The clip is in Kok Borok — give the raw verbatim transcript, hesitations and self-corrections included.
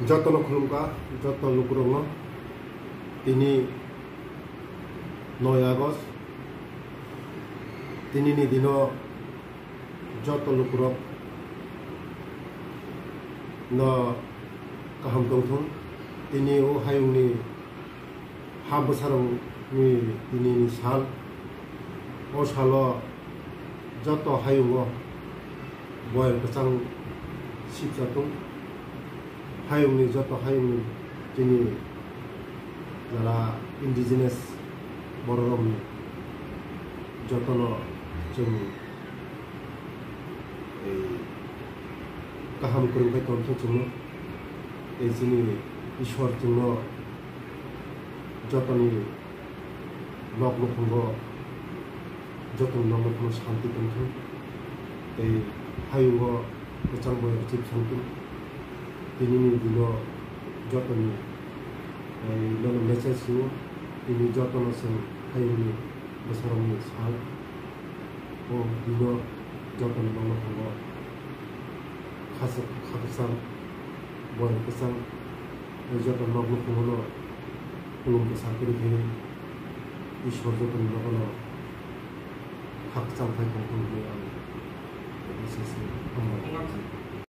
Jotono khulumkha, joto lukurokno. Tini noi August, tinini dino joto lukurok no kaham tongthung. Tini o hayungni ha bwsarokni tinini sal. O salo joto hayungo boyar kwchang sipsa tung. Hayungni joto hayungni chini jara indigenous bororokni jotono chwng, eh, kaham kwrwng khe tongthung chwngno. Tei chini Ishwar chwngno jotoni nok nukhungo, jotoni nok nukhungo shanti tongthung tei hayungo kwchang boyar chip sangthung. Tinini dino jotoni, eh, nono message rwo, tini jotono chwng hayungni bwsarokni sal. O dino jotoni nok nukhungo khaswk, kha kwchang, boyar kwchang, tei joto nok nukhungo no khulum bwsa kwrwi khe Ishwar jotoni nogo no khakchang khai tongthung hwnwi ang S S ni hambai.